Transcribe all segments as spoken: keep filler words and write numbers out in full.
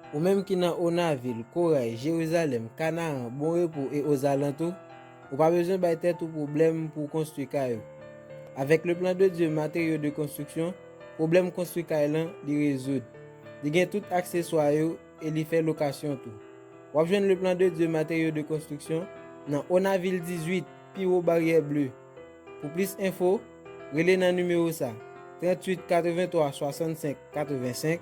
Ou menm ki nan Onavil, Koray, Jerizalèm, Kanaran, Bon Repo e ozalantou, ou pa bezwen bay tèt ou pwoblèm pou w konstwi kay ou. Avèk Le Plan de Dieu Matériaux de Construction, pwoblèm konstwi kay lan, li rezoud. Li gen tout akseswa yo e li fè lokasyon tou. W ap jwenn Le Plan de Dieu Matériaux de Construction nan Onavil dizuit, pi wo Baryè Ble. Pou plis enfo, rele nan nimewo sa, tranntuit katrevenntwa swasannsenk katrevensenk,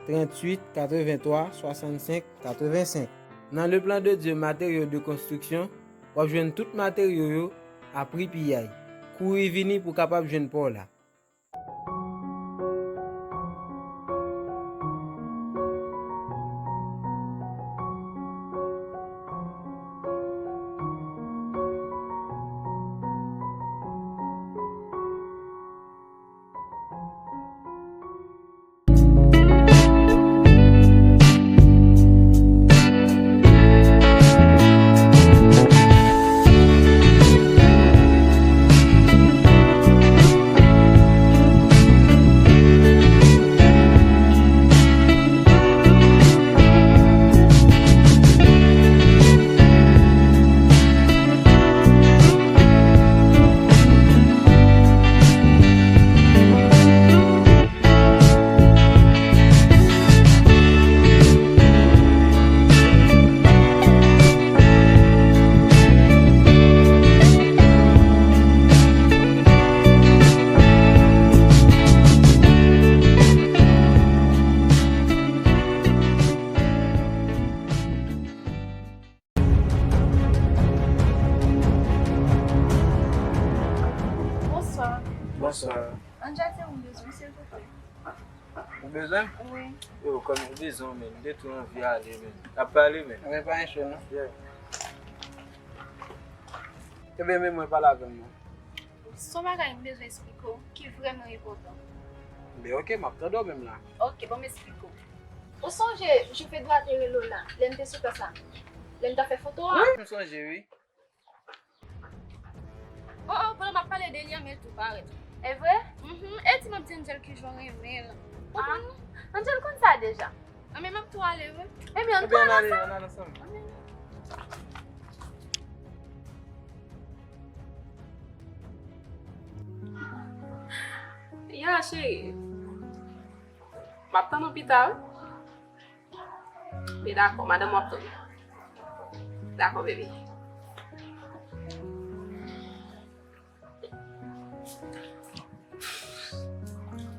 tranntuit katrevenntwa swasannsenk katrevensenk. Nan Le Plan de Dieu Matériaux de Construction, w ap jwenn tout materyo yo a pri piyay. Kouri vini pou w kapab jwenn pa w la. Bonswa. Bonswa. Angel, se ou m bezwen, silvouplè. Ou bezwen m? Wi. Yo, kòm ou bezwen m, men, m te tou anvi ale, men. N ap pale, men. Anben, pa gen cho, non? Yeah. Ebyen, men mwen pale avè m, non. Se yon bagay m bezwen eksplike w, ki vrèman enpòtan. Ben, ok, m ap tande w menm la. Ok, ban m eksplike w. Ou sonje, Joufedwa te rele w la, lè n te sou plas la? Lè n t ap fè foto a? Wi, m sonje, wi. Oh, oh, pandan m ap pale de li an, men l tou parèt. E vre? Mhm. E di m ap di Angel ki jan w renmen l. Ah, Angel konn sa deja. Anben, m ap tou ale, wi. Ebyen, ann tou al ansanm. Ann al ansanm. Anben. Ya, cheri. M ap tann ou pita, wi. Li dakò, madanm w ap tann. Dakò, bebe.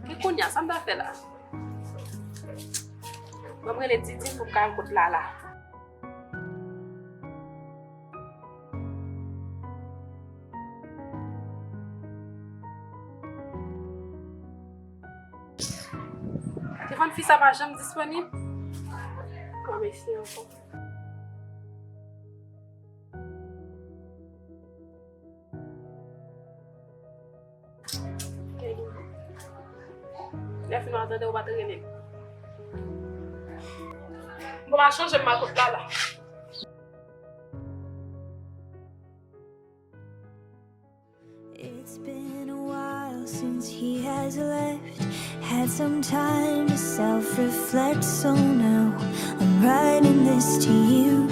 E kounye a, sa m ta fè la? Ban m rele Didi pou m ka al kot Lala. Telefòn fi sa pa janm disponib. Mwen mèsi ankò. Lè fini w ap tande ou pa t rele m. Bon, m a chanje m a kot Lala. It's been a while since he has left. Had some time to self reflect, so now I'm writing this to you.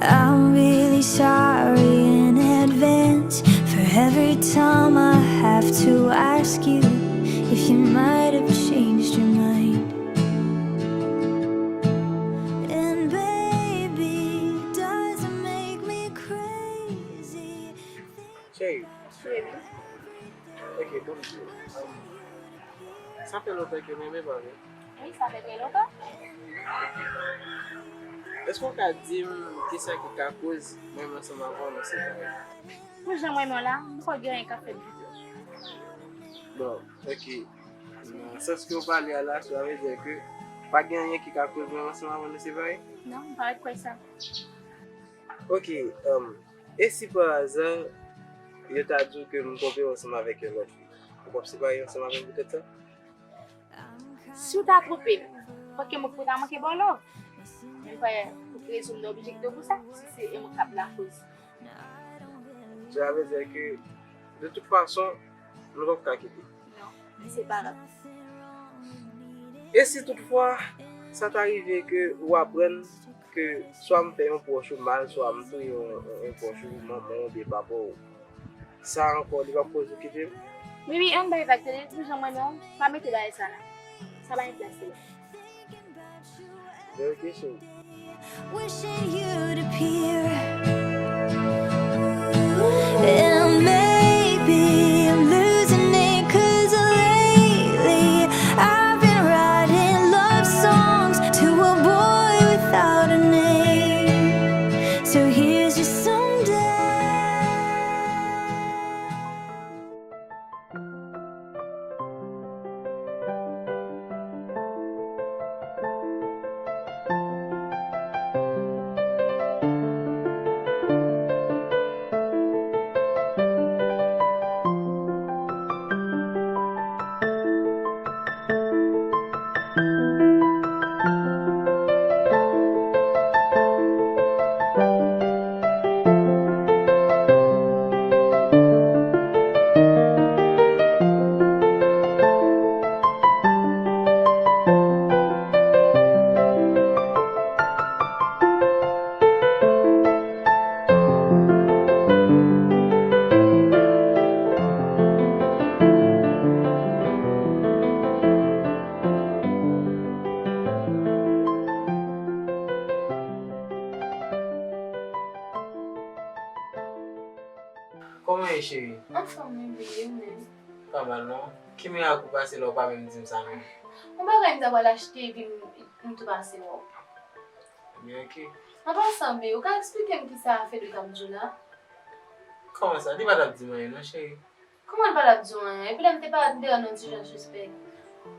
I'm really sorry in advance for every time I have to ask you if you might have changed your mind. And baby, does it make me crazy? Cheri. Cheri. Ok, bon, sa fè lontan ke m renmen, pa vre? Wi, sa fè trè lontan. Èske w ka di m kisa ki ka koz mwen menm ansanm avè w nou separe? Pou jan mwen menm la, m kwè gen anyen k ap fèt ditou. Bon, ok. Nan sans ke w pale a la, sa vle di ke pa gen anyen ki ka koz mwen menm ansanm avè w nou separe? Non, m pa kwè sa. Ok, um, e si pa aza, yo ta di w ke m twonpe w ansanm avèk yon lòt fi? Ou p ap separe ansanm avè m poutèt sa? Si w ta twonpe m, fòk ke m ta manke ba w love. Men m kwè pou rezon m ta oblije kite w pou sa, si se e mwen k ap lakoz. Sa vle di ke, de tout fason, nou p ap ka kite. Non, li separab. E si toutfwa, sa ta rive ke ou aprann ke swa m fè yon pwòch ou mal, swa m touye yon, yon, yon pwòch ou, manman w oubyen papa w, sa ankò, li p ap koz ou kite m? Mimi, ann bay vag, tande, pou jan m renmen w, pa mete bagay sa la. Sa pa gen plas li. Bèl kesyon. Wishing you'd appear. And maybe I'm losing it, 'cause lately I've been writing love songs to a boy without a name. So here's your someday. Kòman ye, cheri? Anfòm, wi, bebe, ou menm? Pa mal, non. Ki mirak ou pase la, ou pa menm di m sa menm? Yon bagay m ta pral achte, epi m, m tou pase wè w. Ebyen, oke. An pasan, bebe, ou ka eksplike m kisa Fedou t ap di w la? Kòman sa? Li pa t ap di m anyen, non, cheri. Kòman l pa t ap di w anyen? Epi lè m te parèt, m te wè w nan ti jan sispèk.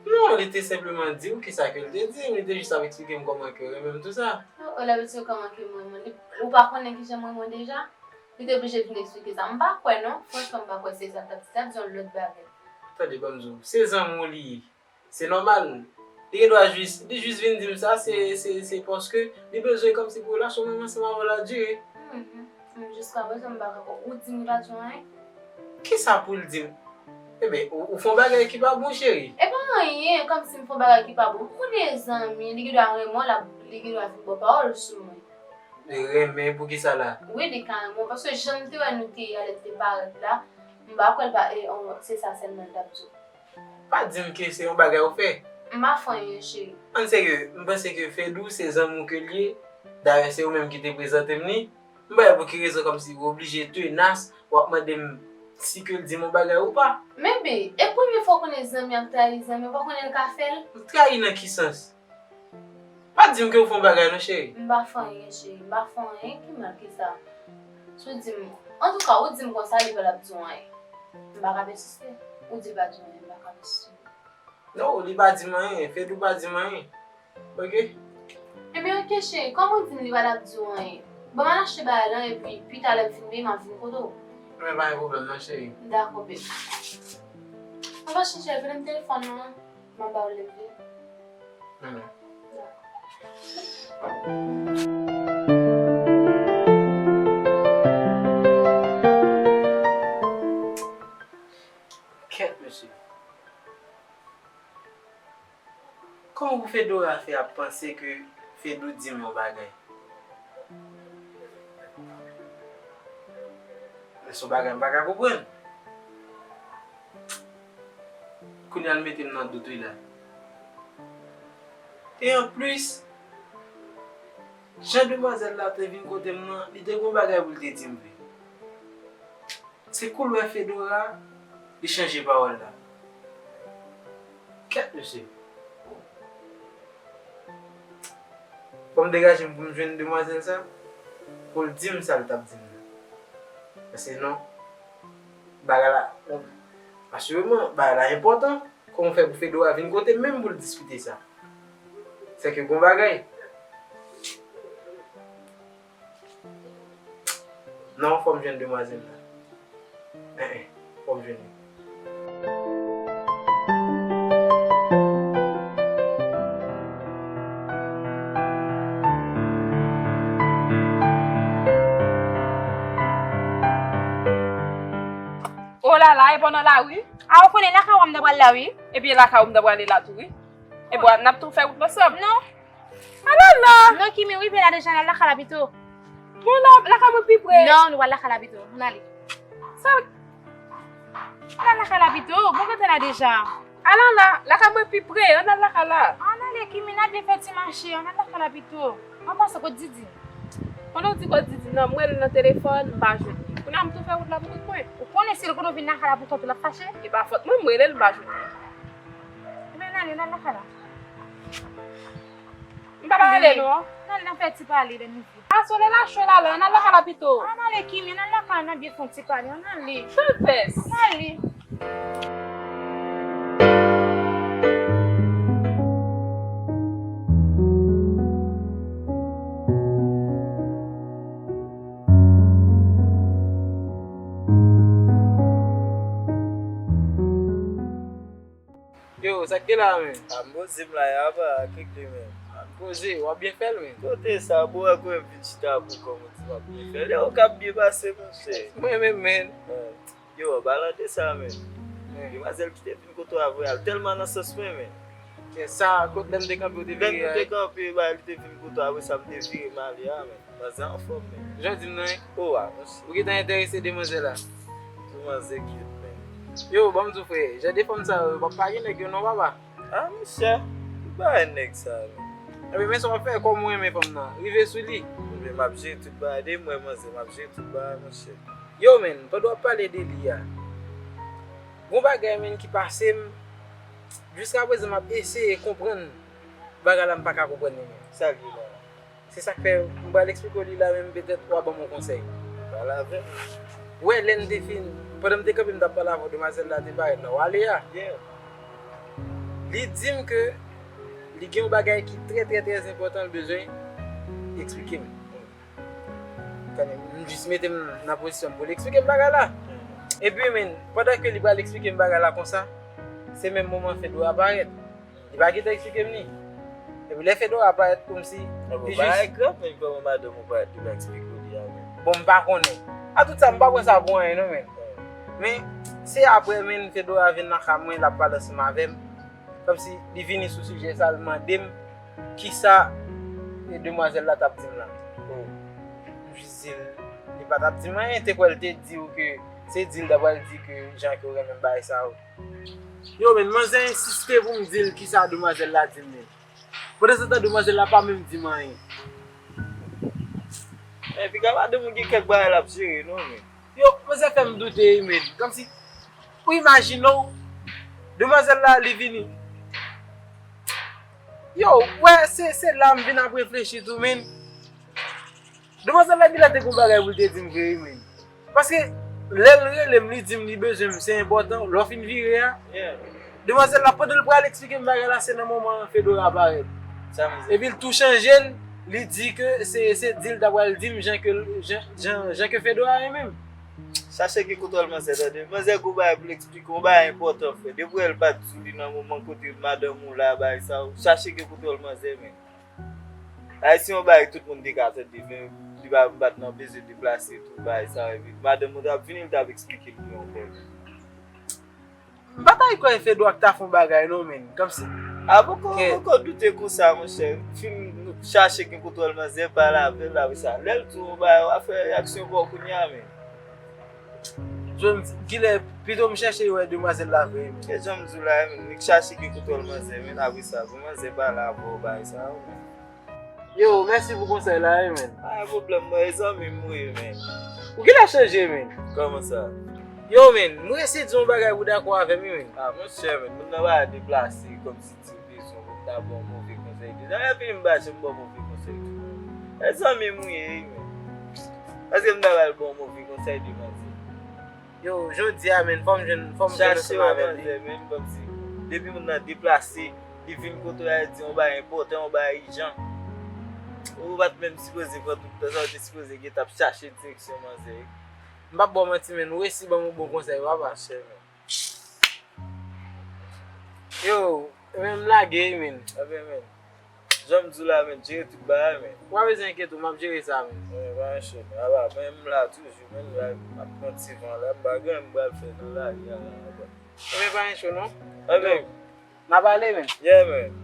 Non, li te senpleman di w kisa ke l te di m, li te jis ap eksplike m kòman ke l renmen m, tou sa. O, o, l ap eksplike w kòman ke l renmen w. Li, ou pa konnen kijan l renmen w deja? Li te oblije vin eksplike sa. M pa kwè non, franchman, m pa kwè se sa l t ap di. L t ap di yon lòt bagay. Tande, ban m di w, se zanmi w li ye. Se nòmal. Li gen dwa jis, li jis vin di m sa, se, se, se paske li bezwen kòmsi pou relasyon mwen ansanm avè w la dire. Mhm. Men jiskaprezan, m pa ka kwè. Ou di m li pa di w anyen? Kisa pou l di m? Ebyen, ou, ou fè yon bagay ki pa bon, cheri. E pa anyen, kòmsi m fè yon bagay ki pa bon. Ou de zanmi, li gen dwa renmen w, l ap, li gen dwa vin ba w pawòl sou mwen. Li renmen, poukisa la? Wi, li ka renmen w, paske jan m te wè nou te ye a lè m te parèt la, m pa kwè l pa, e, on, se sa sèlman l t ap di w. Pa di m ke se yon bagay ou fè. M pa fè anyen, cheri. Ann serye, m panse ke Fedou se zanmi w ke l ye. Dayè, se ou menm ki te prezante m li. M pa wè pou ki rezon kòmsi ou oblije tenas, w ap mande m si ke l di m yon bagay ou pa. Men bebe, e premye fwa w konnen zanmi ap trayi zanmi, ou pa konnen l ka fè l? Trayi nan ki sans? Pa di m ke w fè yon bagay non, cheri. M pa fè anyen, cheri. M pa fè anyen. Ki mal ki sa? Si w di m, antouka, ou di m konsa, li pa t ap di w anyen. M pa ka pèsiste. Ou di l pa di w anyen, m pa ka pèsiste. Non, li pa di m anyen. Fedou pa di m anyen. Oke? Ebyen, oke, cheri. Kòm ou di m li pa t ap di w anyen, ban m al achte bagay lan, epi pita lè m fin peye, m ap vin kote w. Men pa gen pwoblèm non, cheri. Dakò, bebe. Anfen, cheri, vire m telefòn nan. M ap ba w lè m vini. Kèt, mesye. Kòman pou Fedora fè ap panse ke Fedou di m yon bagay? Men se yon bagay m pa ka konprann. Kounye a l mete m nan dout wi la. E anplis, jan demwazèl la te vin kote m nan, li te gen yon bagay pou l te di m vre. Se kou l wè Fedora, li chanje pawòl la. Kèt, mesye. Fò m degaje m pou m jwenn demwazèl sa, pou l di m sa l t ap di m nan. Paske non, bagay la, asireman, bagay la enpòtan. Kòman fè pou Fedora vin kote m menm pou l diskite sa? Sèke gon bagay. Non, fò m jwenn demwazèl la. En, en, fò m jwenn li. O la la, e pa w nan lari? A, ou konnen lakay ou m ta pral la, wi. Ebyen, lakay ou m ta prale la tou, wi. E bon, n ap tou fè wout la ansanm. Non. Ala la! Non, Kimi, rive la deja, n al lakay la pito. Bon, la, lakay mwen pi pre. Non, nou pral lakay la pito. Ann ale. Sa, ann al lakay la pito. Bon, kote la deja? Ala la, lakay mwen pi pre. Ann al lakay la. Ann ale, Kimi, n ap byen fè ti mache. Ann al lakay la pito. An pasan, kot Didi? Pandan w di kot Didi nan, m rele l nan telefòn, m pa jwenn li. Kounye a m tou fè wout la pou kont mwen. Ou konnen si l konnen w vin lakay la pou kont ou, l ap fache? E pa fòt mwen, m rele l, m pa jwenn li. Ebyen, n ale, n al lakay la. M pa pale non. N al, n al fè ti pale lè nou vin. A sole la chwe la, la, n al lakay la pito. Ann ale, Kimi, n al lakay la, n al byen fè yon ti pale, ann ale. Sèlvès. Ann ale. Yo, sa k gen la menm? A, m poze m la, y apa, kèk de menm. A, m poze, w ap byen fè l menm. Kote sa, bro, wè kwen m vin chita pou kòm ou di m ap byen fè l. Yo, k ap byen pase, monchè. Mwen menm, menm. Yo, an palan de sa menm. Demwazèl ki te vin kote w a, vre, al tèlman nan sans mwen, menm. Kè sa, kot lè m te kanpe, ou te vire. Lè nou te kanpe, ba, li te vin kote w a, apre sa, m te vire m ale a, menm. Manzè anfòm, menm. Jan w di m nan, wi. O, a, monchè. Ou gentan enterese demwazèl la? Pou manzè kyut, menm. Yo, ban m di w, frè, jan de fanm sa yo, yo p ap pa gen nèg yo non, papa. A, monchè, m pa wè nèg sa, menm. Ebyen, men sa w ap fè, kòm ou renmen fanm nan, rive sou li. Ebyen, m ap jere tout bagay, depi m wè manzè, m ap jere tout bagay, monchè. Yo, menm, pandan w ap pale de li a, gon bagay, menm, ki pase m, jiskaprezan, m ap eseye konprann bagay la, m pa ka konprann li, menm. Sa l ye la? Se sa k fè m pral eksplike w li la menm, petèt w a ban m yon konsèy. Pale avè m. Ou wè, lè n te fin, pandan m te kanpe, m t ap pale avè w, demwazèl la te parèt la, w ale a. Yeah. Li di m ke li gen yon bagay ki trè, trè, trè enpòtan l bezwen eksplike m. Tande, m jis mete m nan pozisyon m pou l eksplike m bagay la. Epi, men, pandan ke li pral eksplike m bagay la konsa, se menm moman Fedora parèt. Li pa gentan eksplike m li. Epi lè Fedora parèt kòmsi, li jis. Bagay grav, men kòman madanm ou parèt, li pa eksplike w li a menm? Bon, m pa konnen. A tout sa, m pa pran sa pou anyen non, men. Men, se apre, men, Fedora vin lakay mwen, l ap pale ansanm avè m. Kòmsi li vini sou sijè sa, l mande m kisa, e, demwazèl la t ap di m la. M jis di l, li pa t ap di m anyen, te kwè l te di w ke se di l ta pral di ke jan ke w renmen m bagay sa yo. Yo, men, manzè ensiste pou m di l kisa demwazèl la di m, men. Pandansetan, demwazèl la pa menm di m anyen. Men, piga madanm ou gen kèk bagay l ap jere, non, men. Yo, manzè fè m doute, wi, men. Kòmsi, ou imajine w, demwazèl la, li vini. Yo, wè, se, se la m vin ap reflechi tou, men. Demwazèl la genlè te gon bagay pou l te di m vre wi, men. Paske lè l rele m, li di m li bezwen m, se enpòtan, lè w fin vire a. Demwazèl la, pandan l pral eksplike m bagay la, se nan moman an Fedora parèt. Epi l tou chanje l, li di ke se, se di l ta pral di m jan ke, jan, jan, jan ke Fedora renmen m. Chache gen kontwòl manzè, tande. Manzè gon bagay pou l eksplike w, yon bagay enpòtan, frè. Depi w wè l pa t sou li nan moman kote madanm ou la, bagay sa yo, chache gen kontwòl manzè, men. Ayisyen yon bagay tout moun te ka tande, men li pa, m pa t nan bezwen deplase tou, bagay sa yo, epi madanm mwen t ap vini, li t ap eksplike l pou yon bò. M pa ta kwè Fedwa k ta fè yon bagay non, men, kòmsi. A, poko, poko doute konsa, monchè. Fin chache gen kontwòl manzè, pale avè l, apre sa. Lè l di w yon bagay, w a fè reyaksyon pa w kounye a, men. Jan m di, kilè, pito m chèche wè demwazèl la vre, men. E jan m di w la, men, li chache gen kontwòl manzè, men, apre sa, pou manzè pale avè w, bagay sa yo, men. Yo, mèsi pou konsèy la, wi, men. Pa gen pwoblèm, mwen, e zanmi m ou ye, men. Ou genlè chanje, men. Kòman sa? Yo, men, mwen eseye di yon bagay ou dakò avè m, wi, men. A, monchè, men, moun nan pa deplase, kòmsi di bezwen pou m ta ba w move konsèy tou. Zanmi, epi m pa janm ba w move konsèy tou. E zanmi m ou ye, wi, men. Èske m ta pral ba w move konsèy de manzè? Yo, jodi a, men, fò m jwenn, fò m jwenn ansanm avè l. Chache yon manzè, men, kòmsi. Depi moun nan deplase, li vin kote w, li di yon bagay enpòtan, yon bagay ijan. Ou pa t menm sipoze pran tout tan sa, ou te sipoze gentan ap chache direksyon manzè. M p ap ba w manti, men, ou resi ban m yon bon konsèy, papa. Monchè, men. Yo, men m lage, men. Ebyen, men. Jan m di w la, men, jere tout bagay, men. Ou pa bezwen enkyete w, m ap jere sa, men. Ebyen, pa gen cho, men. Apa, men m la toujou, men m la, m ap pran ti van la, m pa gen anyen m pral fè nan lari a la, apa. Ebyen, pa gen cho, non. Ebyen. N a pale, men. Yeah, men.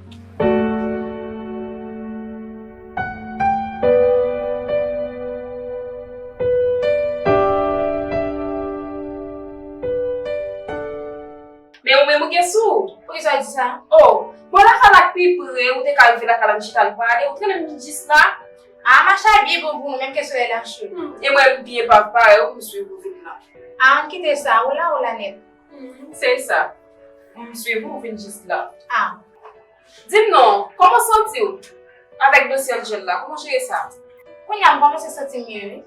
Sa. Oh, bon, lakay la k pi pre, ou te ka rive lakay la, m chita, n pale, ou t rele m vin jis la. Ah, machay byen bon pou nou, menm ke solèy la cho. Hmm, e mwen, m byen pa parèy, ou m swiv ou vin la. Ah, ann kite sa, ou la, ou la nèt. Hmm, se sa. M swiv ou vin jis la. Ah. Di m non, kòman w santi w avèk dosye Angel la? Kòman w jere sa? Kounye a, m kòmanse santi m mye, wi.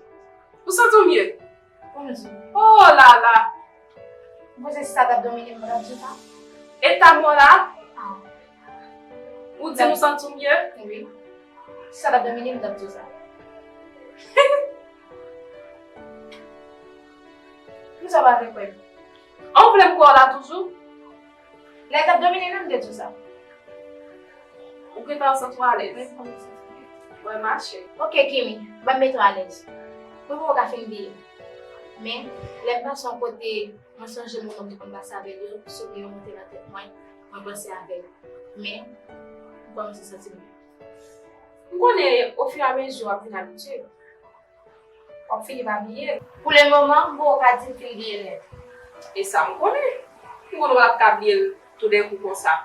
Ou santi w mye? Pou m di w. Oh la la! Ou panse si sa t ap domine m, mwen t ap di w sa? Eta mwen la? Ah. Ou di m ou santi w mye? Wi. Si sa t ap domine m, mwen t ap di w sa. Poukisa w pa vle kwè m? An, ou vle m kwè w la toujou? Lè l t ap domine nan, m te di w sa. Ou gentan santi w alèz? Wi, m kòmanse santi m alèz. Mwen mache. Ok, Kimi, ban m mete w alèz. Mwen poko ka fin bliye. Men, lè m pase yon kote, mwen sonje moman m te konn pase avè l yo, souvni yo monte nan tèt mwen, mwen panse avè l. Men, m kòmanse santi m mye. M konnen, ofiramezi, w ap vin abitye. W ap fini pa bliye l. Pou le moman, m poko ka di m fin bliye l nèt. E sa m konnen. M konnen w p ap ka bliye l toudenkou konsa.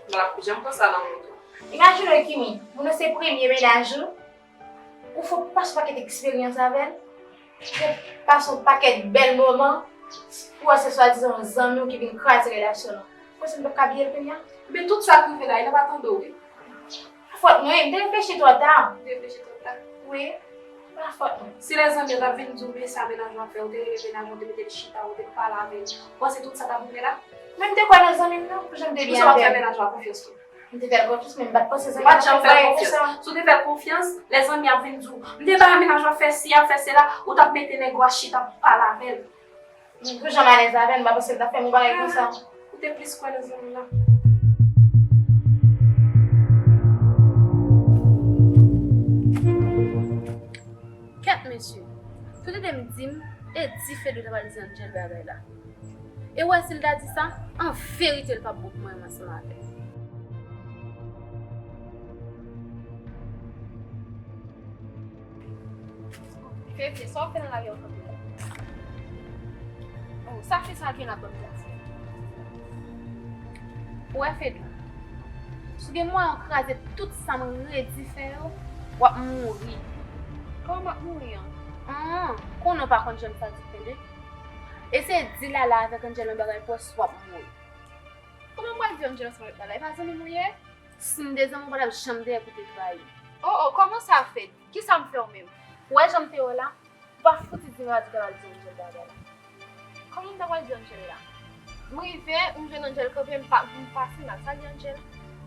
W p ap janm konsa nan mond ou. Imajine w, Kimi, moun nan se premye mennaj ou, ou fè, pase yon pakèt eksperyans avè l, ou fè pase yon pakèt bèl moman, pou wè se swadizan yon zanmi w ki vin kraze relasyon nou. Ou panse m p ap ka bliye l kounye a? Men tout sa k rive la, li pa tande w, wi. Pa fòt mwen, m te reflechi twò ta. Ou te reflechi twò ta? Wi, pa fòt mwen. Si lèzanmi an t ap vin di w, men sa mennaj ou ap fè, ou te rele mennaj ou, ou te mete l chita, ou te pale avè l, ou panse tout sa t ap rive la? Men m te kwè nan zanmi m nan, pou jan m te byen avè l. Poukisa w pa t fè mennaj ou a konfyans tou? M te fè l konfyans, men m pa t panse zanmi m nan t ap fè l konfyans. Si w te fè l konfyans, lèzanmi ap vin di w, m te bay mennaj ou ap fè si, ap fè sela, ou t ap mete nèg ou a chita pou pale avè l. Pou jan m alèz avè l, m pa panse l t ap fè m yon bagay konsa. Ou te plis kwè nan zanmi w la. Kèt, mesye. Tout lide m di m, e di Fedou ta pral di Angel bagay la. E w wè si l ta di sa, an verite l p ap bon pou mwen menm ansanm avè l. Fevye, sa w fè nan lari a w kanpe la? Oh, sa fi sa gen la ban m di a sa. Ou wè Fedou, si w gen mwayen w kraze tout sa m redi fè yo, w ap mouri. Kòman m ap mouri an? An, konnen w pa konn janm sa di Fedou. Eseye di Lala avèk Angel yon bagay pou w wè si w ap mouri. Kòman m pral di Angel ansanm avèk Lala? E pa zanmi m ou ye? Si n te zanmi, ou pa t ap janm dèyè pou te trayi m. Oh, oh, kòman sa fèt? Kisa m fè w menm? Ou wè jan m te wè w la? Ou pa fouti di Radyo ta pral di Angel bagay la. Kòman m ta pral di Angel la? M rive, m jwenn Angel kanpe, m pa, m pase mal. Sa di Angel?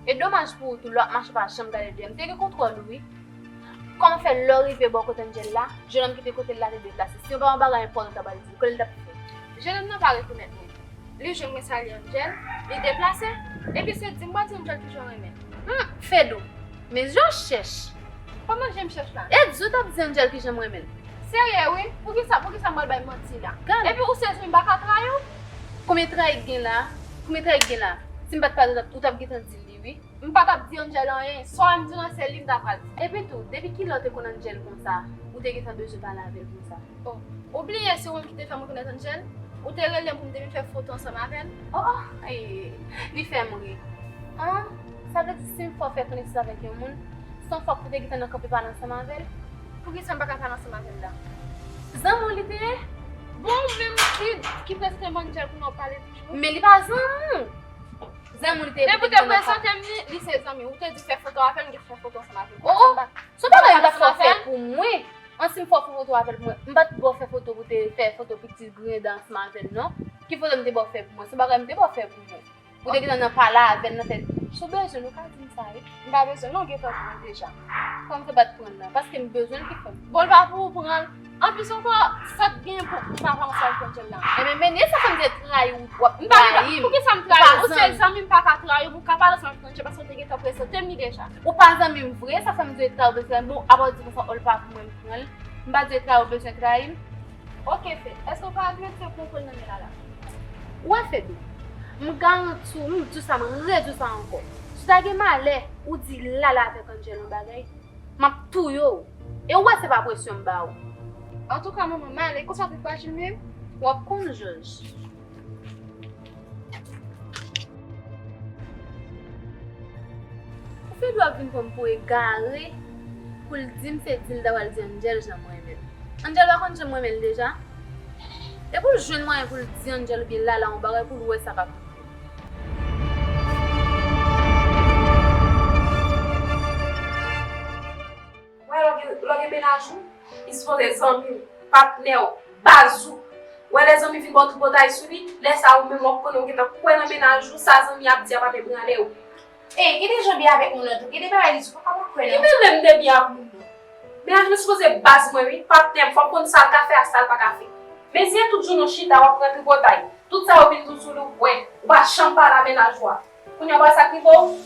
E domaj pou ou tou, lè w ap mache, w pa janm gade dèyè. M te gen kontwòl ou, wi. Kòman fè lè w rive bò kote Angel la, jennonm ki te kote l la te deplase? Si yon pa yon bagay enpòtan w ta pral di l, kote l t ap fè? Jennonm nan pa rekonèt mwen. Li jwenn mwen salye Angel, li deplase, epi se di m pral di Angel kijan w renmen l. Hum, Fedou, men je w chèch. Kòman je m chèch la? E di w t ap di Angel kijan m renmen l. Serye wi, poukisa, poukisa m pral bay manti la? Gade. Epi ou se zanmi m pa ka trayi w? Konbyen trayi k gen la? Konbyen trayi k gen la? Si m pa t pale, ou t ap, ou t ap gentan di l li wi. M pa t ap di Angel anyen. Sa w wè m di w lan, se li m ta pral di. Epi tou, depi kilè w te konn Angel konsa, ou te gentan bezwen pale avè l konsa? Oh, ou bliye se ou menm ki te fè m rekonèt Angel? Ou te rele m pou m te vin fè foto ansanm avè l? Oh, oh, eh, li fè m ri. An, sa vle di si m fè w fè konesans avèk yon moun, se yon fòk ou te gentan nan kanpe pale ansanm avè l? Poukisa m pa ka pale ansanm avè l la? Zanmi w li te ye? Bon, ou menm ki, ki prezante m Angel kounye a w pale toujou? Men li pa zanmi w. Zanmi w li te ye. Depi w te prezante m li, li se zanmi w. Ou te di fè foto avè l, m gen fè foto ansanm avè l. Oh, oh. Se yon bagay m t ap fè w fè pou mwen. An, si m fè w fè foto avè l pou mwen, m pa t ba w fè foto pou te fè foto pitit grenn dan ansanm avè l non. Ki foto m te ba w fè pou mwen? Se yon bagay m te ba w fè pou mwen. Ou te gentan nan pale avè l nan tèt. Si w bezwen l, ou ka di m sa wi. M pa bezwen non, w gentan pran l deja. Kòm se pa t pran l la, paske m bezwen l ki fè m. Bon, l pa pou ou pran l. Anplis ankò, sa t gen pou papa ansanm avèk Angel la? Ebyen, men sa fè m te trayi w, w ap trayi m. Poukisa m trayi w? Ou se zanmi m, m pa ka trayi w, m ka pale ansanm avèk Angel paske w te gentan prezante m li deja. Ou pa zanmi m vre, sa fè m di w e trayi w bezwen trayi m. Bon, apa w di konsa, oh, l pa pou mwen m pran l. M pa di w e trayi w bezwen trayi m. Ok, Fed, èske w pa regrèt fè pran pran nan men Lala? Ou wè, Fedou, m garanti w, m di w sa, m redi w sa ankò. Si w ta gen malè, ou di Lala avèk Angel yon bagay, m ap touye w. E ou wè se pa presyon m ba ou. Antouka, manman, m ale, konsa w te frajil menm? W ap konn jòj. Fedou ap vin pran m pou egare, pou l di m se di l ta pral di Angel jan m renmen l. Angel pa konn jan m renmen l deja? E pou l jwenn mwayen pou l di Angel oubyen Lala yon bagay pou l wè sa k ap rive. Wè, lè w gen, lè w gen mennaj ou, li sipoze zanmi w, patnè w, baz ou. Wè, lè zanmi vin ba w tripotay sou li, lè sa a ou menm w ap konnen w gentan kwè nan mennaj ou, sa zanmi a ap di a p ap ebranle w. Ey, kite jan w byen avèk moun nan tou, kite bagay li di w, papa pa kwè nan. Ki mele m de byen ak moun nan? Mennaj mwen sipoze baz mwen wi, patnè m, fò m konn sa l ka fè ak sa l pa ka fè. Men si se tout jounen w chita w ap pran tripotay, tout sa yo vin tou sou li, w kwè, ou pa janm pale a mennaj ou a. Kounye a w wè sa k rive w?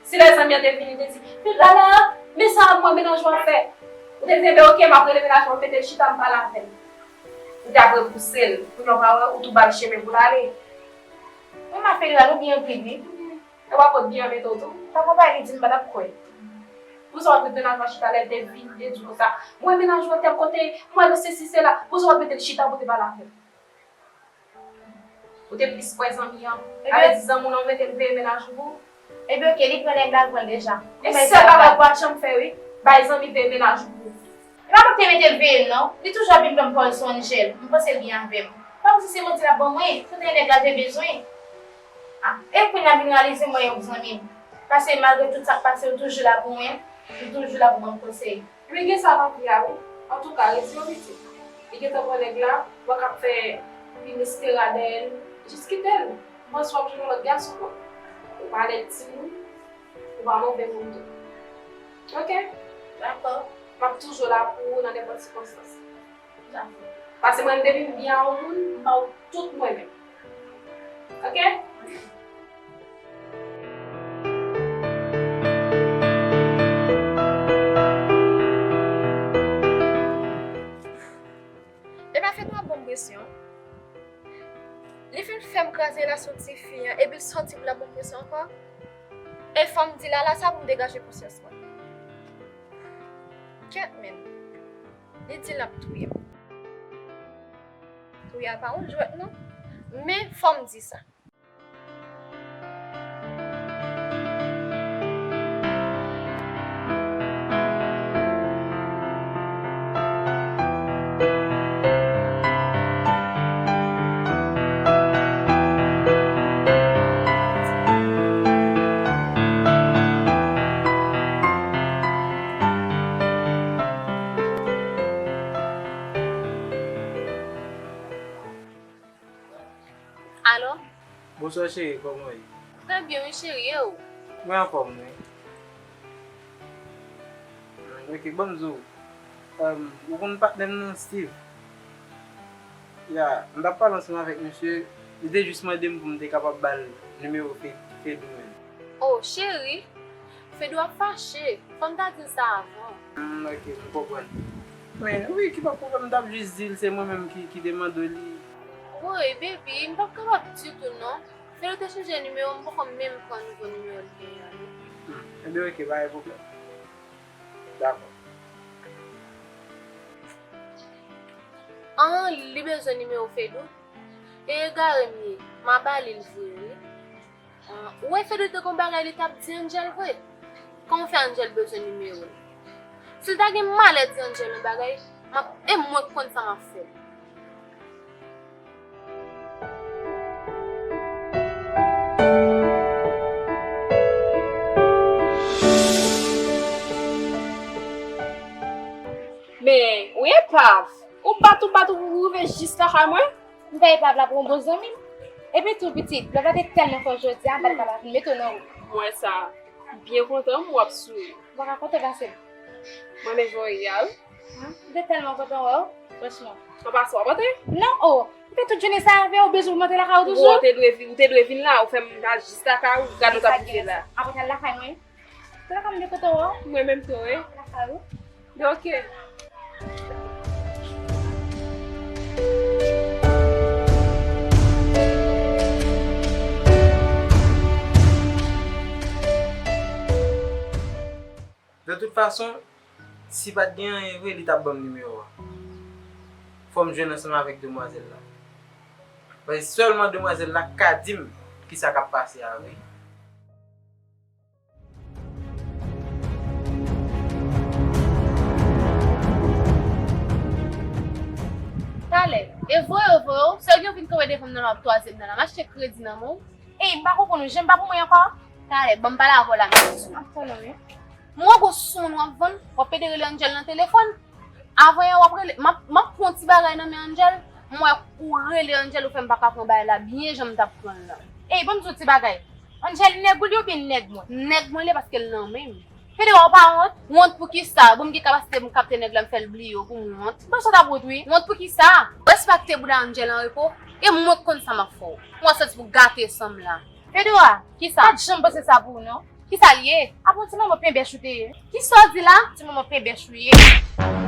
Si lè zanmi an te vini, te di, "Lala, men sa mwen mennaj ou ap fè." Ou te di, "Enben, oke, m ap rele mennaj mwen, m mete l chita, m pale avè l." Ou t ap repouse l. Kounye a w pa wè, ou tou ba l chemen pou l ale. Mwen, m ap fè li la, nou byen anpil, wi. E w ap pot byen mete w tou. Sa konpayi li di m pa t ap kwè. Pou sa w ap met mennaj ou a chita lè l te vin, li te di w konsa, "Mwen mennaj ou entèl kote, mwen nan sesi sela." Pou sa w ap mete l chita pou te pale avè l. Ou te plis kwè zanmi an. Ebyen, sa vle di zanmi w nan w mete l veye mennaj ou pou ou? Ebyen, oke, li pran nèg la, l pran l deja. E sèl bagay ou pa t janm fè, wi. Bay zanmi veye mennaj ou pou ou. E pa mwen ki te mete l veye m, non. Li toujou ap vin ban m pòz sou Angel. M panse l byen avè m. Pa kòmsi se manti l ap ban mwen. Kote nèg la te bezwen. A, e kounye a m vin reyalize mwen e ou zanmi m. Paske malgre tout sa k pase, ou toujou la pou mwen. Ou toujou la pou ban m konsèy. Li gen sa nan vi a wi. Antouka, rete yon pitit. Li gentan pran nèg la, wè k ap fè pi mistera dèyè l. Jis kite l. M panse w ap jwenn yon lòt gason ankò. Ou pa lèd timoun, ou pa move moun tou. Oke? Dakò. M ap toujou la pou ou nan nenpòt sikonstans. Dakò. Paske mwen, depi m byen a yon moun, m ba w tout mwen menm. Oke? Epa Fedou ap ban m presyon. Li fin fè m kraze relasyon tifi an, epi l sòti pou l ap ban m presyon ankò. E fò m di Lala sa pou m degaje konsyans mwen. Kèt menm. Li di l ap touye m. Touye a pa yon jwèt non. Men fò m di sa. Alo? Bonswa cheri, kòman w ye? Trè byen wi cheri, e ou? Mwen anfòm wi. Hmm, ok, ban m di w. Em, ou konn patnè m nan, Steve? Ya, m t ap pale ansanm avèk misye, li te jis mande m pou m te kapab ba l nimewo Fe-, Fedou menm. Oh, cheri, Fedou ap fache. Fò m ta di l sa avan. Hmm, ok, m konprann. Men, wi, ki pa pwoblèm, m t ap jis di l se mwen menm ki, ki te mande w li. Woy, baby, m p ap kapab ditou non. Fedou te chanje nimewo, m poko menm pran nouvo nimewo l genyen an non. Hmm, enben, ok, pa gen pwoblèm. Dakò. An, li bezwen nimewo Fedou? E egare m ye, m a ba li l vre wi. Ah, ou wè Fedou te gon bagay li t ap di Angel vre? Kòman fè Angel bezwen nimewo l? Si l ta gen malè di Angel yon bagay, m ap, e mwen k konn sa m ap fè. Men, ou epav, ou bat, ou bat, ou rive jis lakay mwen. M fè epav la pou yon bon zanmi m. Epi tou pitit, love la te tèlman fò jodi a, m pa t ka pa vin mete w nan wout. M wè sa. M byen kontan m wè w ap souri. Ou pa ka kontan pase m. Mwen menm jan w ye a wi. An, m te tèlman kontan wè w, franchman. An pasan w ap antre? Non o! M fè tout jounen sa avè w, bezwen pou m antre lakay ou toujou? Ou te dwe vin, ou te dwe vin la, ou fè m al jis lakay ou, gade w t ap rive la. Apre t al lakay mwen. Tèlè kòm de kote w? Mwen menm tou wi. Lakay ou? Ok. De tout fason, si pa t gen anyen vre, li t ap ban m nimewo a. Fò m jwenn ansanm avèk demwazèl la. Paske sèlman demwazèl la k ka di m kisa k ap pase a vre. E voye w, voye w, sèl gen w vin kanpe devan m nan la w ap twaze m nan la. M achte kredi nan men w. Ey, m pa konprann ou, jan m pa pou mwen ankò? Talè, ban m pale avè w la, m ap sou. M ap tann ou, wi. M wè gon soumoun w ap vann, w ap pede rele Angel nan telefòn. Avan yè w ap rele, m ap, m ap pran ti bagay nan men Angel, m wè ou rele Angel, ou fè m pa ka pran bagay la byen jan m t ap pran l lan. Ey, ban m di w ti bagay. Angel nèg ou li oubyen nèg mwen? Nèg mwen li paske l nan men m. Fedora, ou pa wont? Wont pou kisa? Bon, m gen kapasite pou m kapte nèg la, m fè l bliye w pou m wont. Bon, sa t ap wont, wi. Wont pou kisa? Respekte bouda Angel an repo, e mwen k konn sa m ap fè w. Mwen soti pou gate san m la. Fedora, kisa? Pa t janm panse sa pou ou, non. Kisa l ye? Apa w ti manman penbèch ou te ye? Kisa w di la? Ti manman penbèch ou ye.